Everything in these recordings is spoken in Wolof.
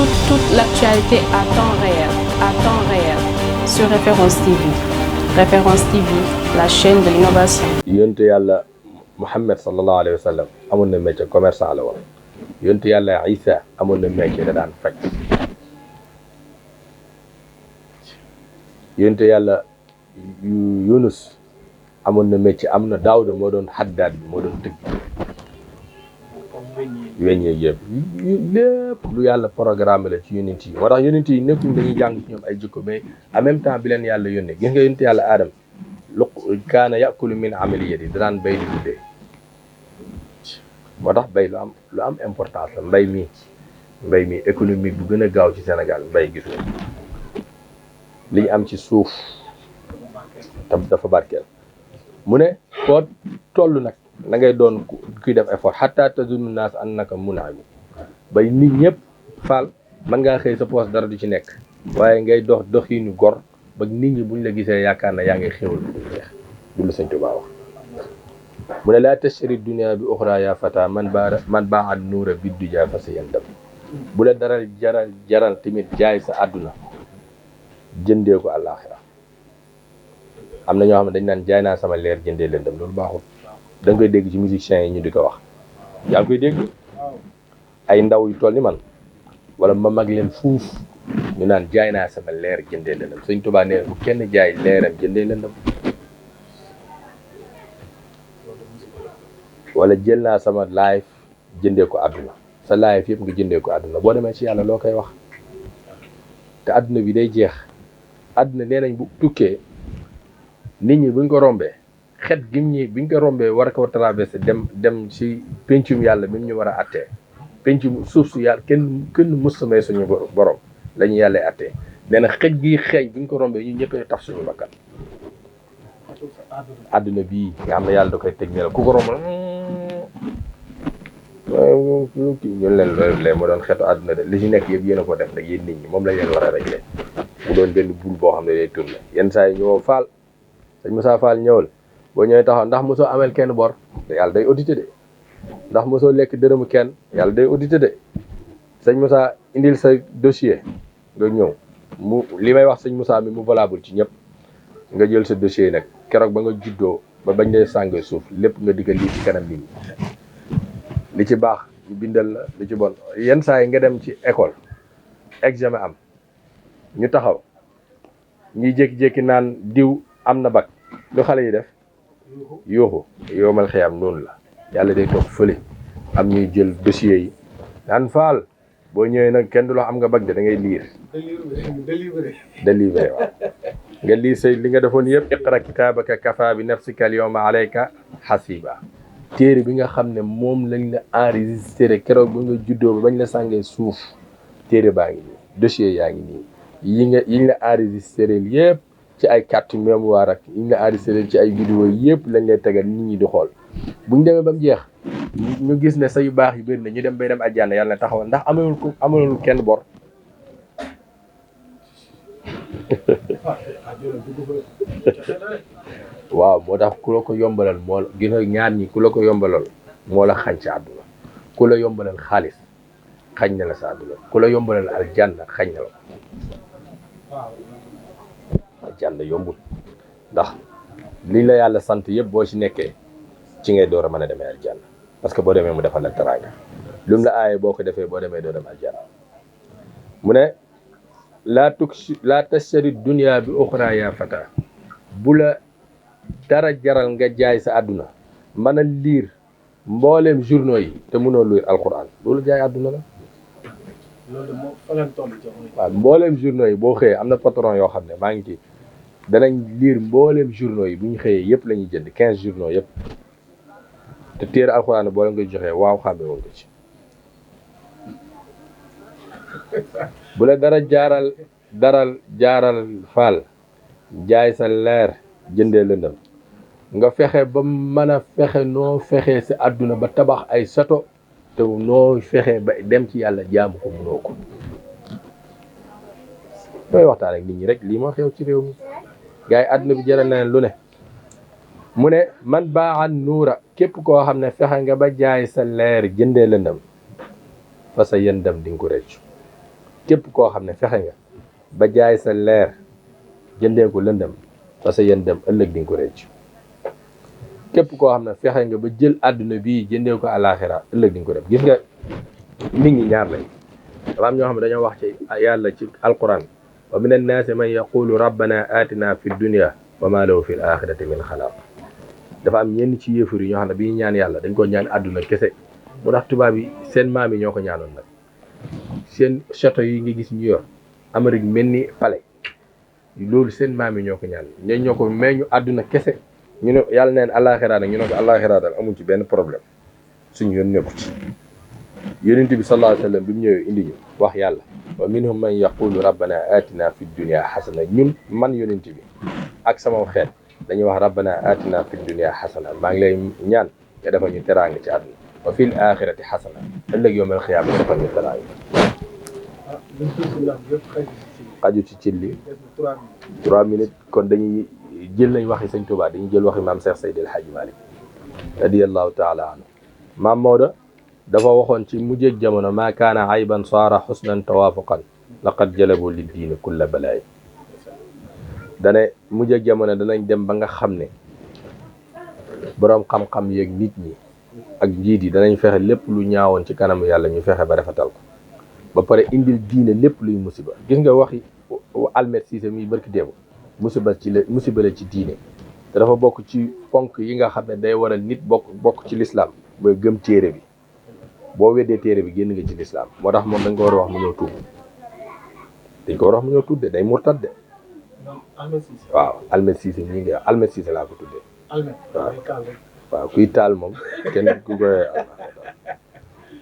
toute l'actualité à temps réel, sur Référence TV. Référence TV, la chaîne de l'innovation. yontu yàlla Muhammad sallallahu alayhi wa sallam amoon na métier commerçant la woon. yontu yàlla Isa amoon na métier da daan faj. yontu yàlla Yunus amoon na métier am na Daawuda moo doon xaddaat bi moo doon tëgg. weññee yëpp lépp lu yàlla programme la ci yonent yi moo tax yonent yi nekkuñ dañuy jàng ci ñoom ay jikko mais en même temps bi leen yàlla yónnee gis nga yonent yàlla Adam kaana yakulu min amali yadi da daan bay di dundee moo tax bay lu am importance la mbay mi économique bu gën a gaaw ci Sénégal mbay gis nga li ñu am ci suuf tam dafa barkeel mu ne foo toll nag na ngay doon kuy def effort xataa tazunnu naas annaka mun'im bay nit ñëpp faal mën ngaa xëy sa poos dara du ci nekk waaye ngay doxiinu gor ba nit ñi buñ la gisee yaakaar na yaa ngi xéwal bu jeex dul Sëñ Tuubaa wax mu ne laa tashtari dunya bi uxra ya fata man baa nuura bi duja fa sa yandam bu la dara jaral tamit jaay sa àdduna jëndee ko àllaaxira am na ñoo xam ne dañ naan jaay naa sama leer jëndee lëndëm loolu baaxul da nga koy dégg ci musiciens yi ñu di ko wax yaa ngi koy dégg ay ndaw yu toll ni man wala ma mag leen fuuf ñu naan jaay naa sama leer jëndee lëndëm Sëñ Tuubaa nee bu kenn jaay leeram jëndee lëndëm wala jël naa sama life jëndee ko àdduna sa life yëpp nga jëndee ko àdduna boo demee ci yàlla loo koy wax te àdduna bi day jeex àdduna nee nañ bu tukkee nit ñi buñ ko rombee xet gim ñi biñ ko rombee war ko traversé dem ci pencum yàlla mi ñu war a attee pencum suuf su yàlla kenn mësamee suñu borom la ñu yàlla attee nee na xet gi xeeñ biñ ko rombee ñu ñëppee tax suñu bakkan àdduna bii nga xam ne yàlla da koy teg ne la ku ko romb ñun leen moo doon xeetu àdduna de li ci nekk yëpp yéen a ko def nag yéen nit ñi moom lañ leen war a réglé mu doon benn bul boo xam ne day tourné yenn saa yi ñëwoo Fall sëñ Moussa Fall ñëwal boo ñëwee taxaw ndax mosoo amel kenn bor yàlla day audité de ndax mosoo lekk dërëmu kenn yàlla day audité de sëñ Moussa indil sa dossier nga ñëw mu li may wax sëñ Moussa mi mu valable ci ñëpp nga jël sa dossier nag keroog ba nga juddoo ba bañ lay sàngee suuf lépp nga digga lii ci kanam nit ñi li ci baax ñu bindal la li ci bon yenn saa yi nga dem ci école examen am ñu taxaw ñuy jékki-jékki naan diw am na bac lu xale yi def yuuxu yoomal xiyam noonu la yàlla day toog fële am ñuy jël dossier yi naan Faal boo ñëwee nag kenn du la am nga bac de da ngay liir délivrer waaw nga liir say li nga defoon yëpp iqra kitaabaka kafa bi nafsika al yawma alayka hasiba téere bi nga xam ne moom lañ la enregistré keroog ba nga juddoo ba bañ la sàngee suuf téere baa ngi nii dossier yaa ngi nii yiñ la enregistré yëpp ci ay carte mémoire ak yiñ la enregistré ci ay vidéo yëpp lañ lay tegal nit ñi di xool buñ demee ba mu jeex ñu gis ne sa yu baax yu bëri na ñu dem bay dem àjjana yàlla na taxawal ndax amalul kenn bor waaw moo tax ku la ko yombalal moo gis nga ñaar ñi ku la ko yombalal moo la xañ sa àdduna ku la yombalal xaalis xañ na la sa àdduna ku la yombalal aljanna xañ na la aljanna yombul ndax li la yàlla sant yëpp boo ci nekkee ci ngay door a mën a demee aljanna parce que boo demee mu defal la teraanga lu mu la aaye boo ko defee boo demee doo dem aljanna mu ne laa tashtari dunya bi uxra ya fata bu la dara jaral nga jaay sa àdduna mën a liir mbooleem journaux yi te mënoo lire alquran loolu jaay àdduna la waaw mbooleem journaux yi boo xëyee am na patron yoo xam ne maa ngi ci danañ lire mbooleem journaux yi bu ñu xëyee yëpp la ñuy jënd 15 journaux yëpp te téere alquran boo leen koy joxee waaw xàmme woon ko ci bu la dara jaaral faal jaay sa leer jëndee lëndëm nga fexe ba mën a fexe noo fexe si àdduna ba tabax ay sato te noo fexe ba dem ci yàlla jaamu ko mënoo ko mooy waxtaan ak nit ñi rek lii moo xew ci réew mi gars yi àdduna bi jaral na leen lu ne mu ne man baa an nuura képp koo xam ne fexe nga ba jaay sa leer jëndee lëndëm fa sa yëndam di nga ko rëccu képp koo xam ne fexe nga ba jaay sa leer jëndee ko lëndëm parce que yéen dem ëllëg di nga ko rëcc képp koo xam ne fexe nga ba jël àdduna bii jëndee ko àllaaxira ëllëg di nga ko def. gis nga nit ñi ñaar lañ dafa am ñoo xam ne dañoo wax ci yàlla ci alquran wa min annaasi man yaqulu rabbana atina fi dunya wa ma lahu fi l axirati min xalaaq. dafa am ñenn ci yéefar yi ñoo xam ne bi ñu ñaan yàlla dañ ko ñaan àdduna kese mu tax tubaab yi seen maam yi ñoo ko ñaanoon nag seen château yi nga gis ñu yor Amérique mel ni palais loolu seen maam yi ñoo ko ñaan ñooñu ñoo ko mais ñu àdduna kese ñu ne yàlla neen àllaaxira nag ñu ne ko àllaaxira daal amuñ ci benn problème suñu yoon nekku ci. yonent bi sallallahu alayhi wa sallam bi mu ñëwee indi ñu wax yàlla wa minhum man yaqulu rabbana atina fi dunya xasana ñun man yonent bi ak sama xeet dañuy wax rabbana atina fi dunya xasana maa ngi lay ñaan nga defal ñu teraanga ci àdduna wa fil axirati xasana ëllëg yawmal xiyaama nga defal ñu teraanga. xaju ci cin li 3 minutes kon dañuy jël nañ waxi sëñ Tuubaa dañuy jël waxi maam Cheikh Seydi El Hadji Malick radiyallahu taala anhu. maam Maodo dafa waxoon ci mujjeg jamono maa kaana ayban saara xusnan tawaafuqan laqad jalabu li diini kulla balaay. dane mujjeg jamono danañ dem ba nga xam ne boroom xam-xam yeeg nit ñi ak njiit yi danañ fexe lépp lu ñaawoon ci kanamu yàlla ñu fexe ba rafetal ko ba pare indil diine lépp luy musiba. gis nga waxi Almet Cissé mi barki démb musiba la ci diine te dafa bokk ci ponk yi nga xam ne day waral nit bokk ci lislaam mooy gëm téere bi. boo weddee téere bi génn nga ci lislaam moo tax moom dañ ko war a wax mu ñëw tuub dañ ko war a wax mu ñëw tuub de day murtad de. waaw Almet Cissé ñi ngi Almet Cissé laa ko tuddee. waaw kuy taal moom kenn ku koy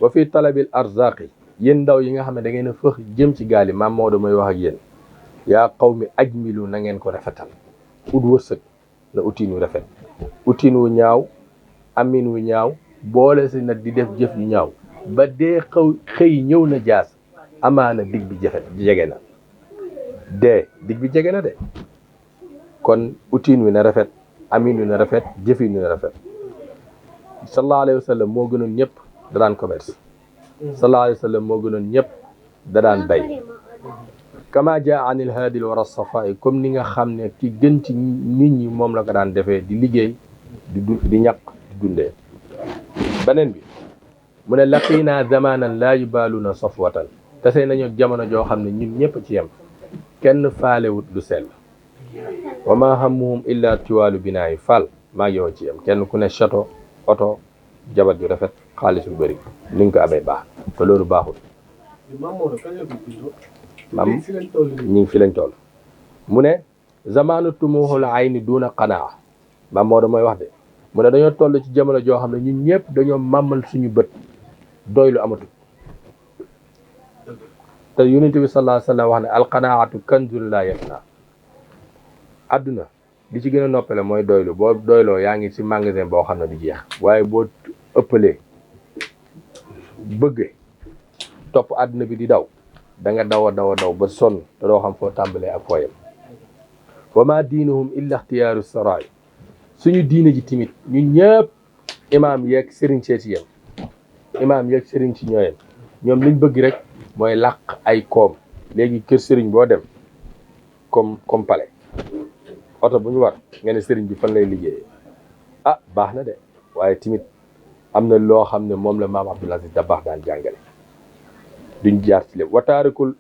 wa fi talabil arzaqi yéen ndaw yi nga xam ne da ngeen a fëx jëm ci gaal yi maam Maodo mooy wax ak yéen yaa qawmi ajmilu na ngeen ko rafetal ut wërsëg na utiin wu rafet utiin wu ñaaw amin wu ñaaw boole si nag di def jëf yu ñaaw ba dee xëy ñëw na jaas amaana dig bi jege na dig bi jege na de kon utiin wi na rafet amin wi na rafet jëfin wi na rafet. sallallahu alayhi wa sallam moo gënoon ñëpp da daan commerce sallallahu alayhi wa sallam moo gënoon ñëpp da daan bay kama jaa anil haadil wara safaa comme ni nga xam ne ki gën ci nit ñi moom la ko daan defee di liggéey di ñaq di dundee. beneen bi mu ne laqiinaa zamanan laa yubaaluuna safwatan tase nañu jamono joo xam ne ñun ñëpp ci yem kenn faalewut lu sell wa ma hammuhum illa tiwaalu binaayi fal maa ngi yow ci yem kenn ku ne château oto jabar ju rafet xaalis bu bëri ni nga ko amee baax te loolu baaxul. maam ñi ngi fi lañ toll mu ne zamaanu tumuhul ayni duuna qanaa maam Maodo mooy wax de mu ne dañoo toll ci jamono joo xam ne ñun ñëpp dañoo màmmal suñu bët doy lu amatul te yonent bi sallallahu alayhi wa sallam wax ne alqanaatu kanzun laa yafnaa. àdduna li ci gën a noppale mooy doylu boo doyloo yaa ngi ci magasin boo xam ne du jeex waaye boo ëppalee bëgge topp àdduna bi di daw da nga daw a daw ba sonn te doo xam foo tàmbalee ak fooyam. wa ma diinuhum illa ixtiyaaru saraay suñu diine ji timit ñun ñëpp imaam yeeg sëriñ seeti yem imaam yeeg sëriñ si ñooyem ñoom liñ bëgg rek mooy làq ay koom. léegi kër sëriñ boo dem comme palais oto bu ñu war nga ne sëriñ bi fan lay liggéeyee ah baax na de waaye timit am na loo xam ne moom la maam Abdoul Aziz Dabakh daan jàngale duñ jaar ci lépp wataarikul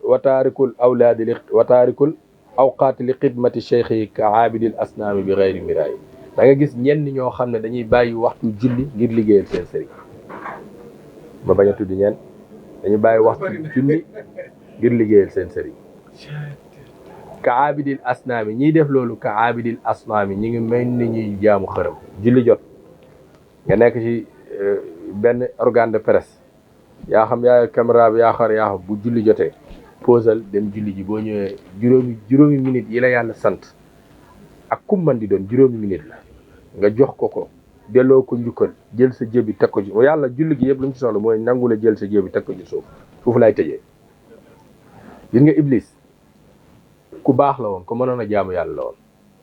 awqaati li xidmati cheikh yi ka aabidil asnaami bi gayri miraay da nga gis ñenn ñoo xam ne dañuy bàyyi waxtu julli ngir liggéeyal seen sëriñ ma bañ a tudd ñenn dañuy bàyyi waxtu julli ngir liggéeyal seen sëriñ ka aabidil asnaami ñiy def loolu ka aabidil asnaami ñi ngi mel ni ñuy jaamu xërëm. julli jot nga nekk ci benn organe de presse yaa xam yaa caméra bi yaa xam bu julli jotee posal dem julli ji boo ñëwee juróomi minutes yi la yàlla sant ak kum man di doon juróomi minutes la nga jox ko delloo ko njukkal jël sa jëbi teg ko ci yàlla julli gi yëpp lu mu ci soxla mooy nangu la jël sa jëbi teg ko ci suuf foofu lay tëjee. gis nga Iblis ku baax la woon ko mënoon a jaamu yàlla la woon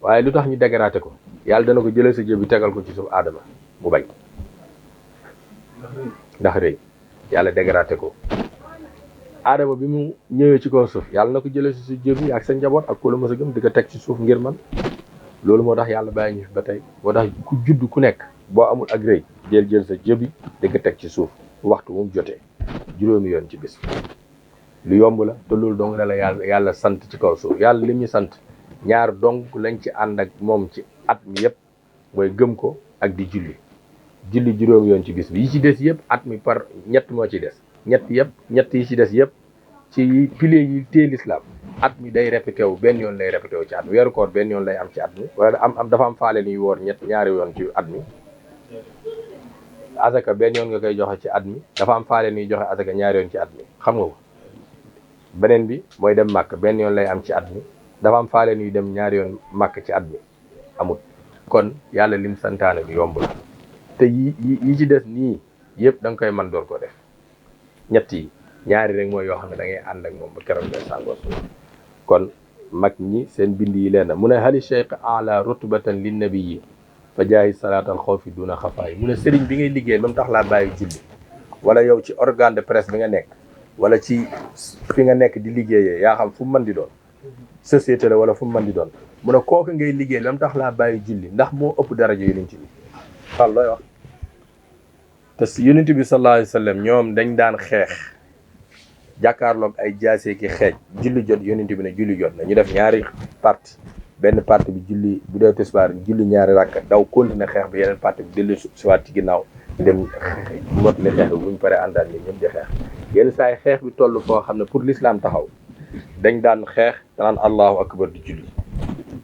waaye lu tax ñu dégaraate ko yàlla dana ko jëlee sa jëbi tegal ko ci suuf aadama mu bañ ndax rëy yàlla dégaraate ko aadama bi mu ñëwee ci kaw suuf yàlla na ko jëlee si su jëbi ak sa njaboot ak ku la mës a gëm di ko teg ci suuf ngir man loolu moo tax yàlla bàyyi ñu fi ba tey moo tax ku judd ku nekk boo amul ak rëy jël sa jëbi di ko teg ci suuf waxtu mu jotee juróomi yoon ci bis lu yomb la te loolu dong la yàlla sant ci kaw suuf yàlla lim ñu sant ñaar dong lañ ci ànd ak moom ci at mi yëpp mooy gëm ko ak di julli juróomi yoon ci bis bi yi ci des yëpp at mi par ñett moo ci des ñett yi ci des yëpp ci piliers yi téye l'islam at mi day répété wu benn yoon lay répété wu ci at mi weeru koor benn yoon lay am ci at mi wala dafa am faale ñuy woor ñaari yoon ci at mi azaka benn yoon nga koy joxe ci at mi dafa am faale ñuy joxe azaka ñaari yoon ci at mi xam nga ko beneen bi mooy dem màkk benn yoon lay am ci at mi dafa am faale ñuy dem ñaari yoon màkk ci at mi amut kon yàlla lim santaane bi yomb la te yi ci des nii yëpp da nga koy man door ko def ñett yi ñaari rek mooy yoo xam ne da ngay ànd ak moom ba keroog ngay sàngoo kon mag ñi seen bind yi leen mu ne hali cheikh ala rutbatan lin nabiyyi fa jaayi salaatal xawfi duna xafaay mu ne sëriñ bi ngay liggéey ba mu tax laa bàyyi julli wala yow ci organe de presse bi nga nekk wala ci fi nga nekk di liggéeyee yaa xam fu mu mën di doon société la wala fu mu mën di doon mu ne kooku ngay liggéey ba mu tax laa bàyyi julli ndax moo ëpp daraja yonent bi xal looy wax te yonent bi sallallahu alayhi wa sallam ñoom dañ daan xeex jàkkaarloog ay jaasee ki xeej julli jot yonent bi ne julli jot na ñu def ñaari parti benn parti bi julli bu dee tisbaar julli ñaari rakka daw continuer xeex bi yeneen parti bi dellu siwaat ci ginnaaw dem mottali xeex bi bu ñu paree àndaan ñi ñëpp di xeex yenn saa yi xeex bi toll foo xam ne pour l'islam taxaw dañ daan xeex danaan allahu akbar di julli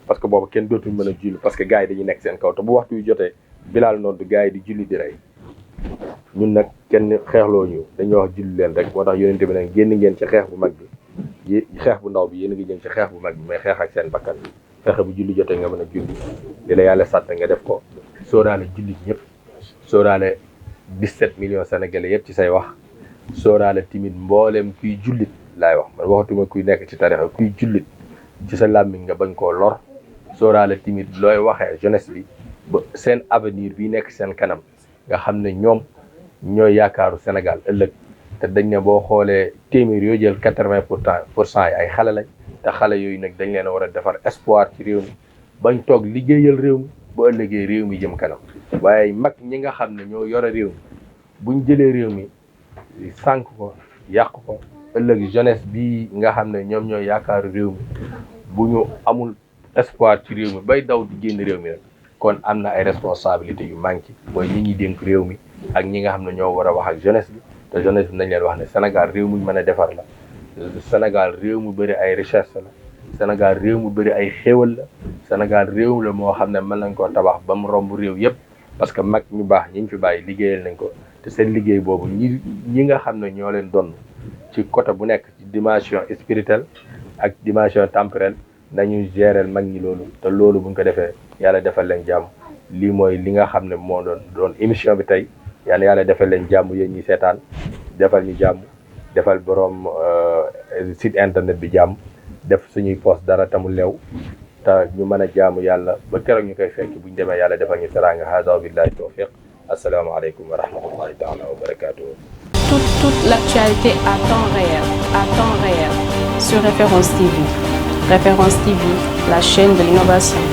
parce que boobu kenn dootul mën a julli parce que gars yi dañuy nekk seen kaw te bu waxtu yu jotee bilaal noonu gars yi di julli di rey ñun nag kenn xeexloo ñu dañuy wax julli leen rek moo tax yonente bi nag génn ngeen ci xeex bu mag bi xeex bu ndaw bi yéen a ngi jëm ci xeex bu mag bi mais xeex ak seen bakkan fexe bu julli jotee nga mën a julli li la yàlla sàtt nga def ko sóoraale jullit ñëpp sóoraale 17 millions sénégalais yëpp ci say wax sóoraale timit mbooleem kuy jullit laay wax man waxatuma kuy nekk ci tarixa kuy jullit ci sa làmmiñ nga bañ koo lor sóoraale timit looy waxee jeunesse bi ba seen avenir bi nekk seen kanam nga xam ne ñoom ñooy yaakaaru Sénégal ëllëg te dañ ne boo xoolee téeméer yoo jël 80% yi ay xale lañ te xale yooyu nag dañ leen a war a defar espoir ci réew mi bañ toog liggéeyal réew mi ba ëllëgee réew mi jëm kanam waaye mag ñi nga xam ne ñoo yore réew mi buñ jëlee réew mi sànq ko yàq ko ëllëg jeunesse bii nga xam ne ñoom ñooy yaakaaru réew mi bu ñu amul espoir ci réew mi bay daw di génn réew mi nag kon am na ay responsabilités yu manqué mooy ñi ñuy dénk réew mi ak ñi nga xam ne ñoo war a wax ak jeunesse bi te jeunesse bi nañ leen wax ne Sénégal réew muñ mën a defar la Sénégal réew mu bëri ay richesse la Sénégal réew mu bëri ay xéewal la Sénégal réew la moo xam ne mën nañ koo tabax ba mu romb réew yëpp parce que mag ñu baax ñi ñu fi bàyyi liggéeyal nañ ko te seen liggéey boobu ñi nga xam ne ñoo leen doon ci côté bu nekk ci dimension spirituelle ak dimension temporelle nañu gérer mag ñi loolu te loolu buñ ko defee yàlla defal leen jàmm lii mooy li nga xam ne moo doon émission bi tey yàlla defal leen jàmm yéen ñi seetaan defal ñu jàmm defal borom site internet bi jàmm def suñuy post dara tamul leew te ñu mën a jaamu yàlla ba keroog ñu koy fekk buñ demee yàlla defal ñu teraanga hada billahi tawfiq assalaamu aleykum wa rahmatullahi taala wa barakatuh. Toute l'actualité à temps réel sur Référence TV. Référence TV, la chaîne de l'innovation.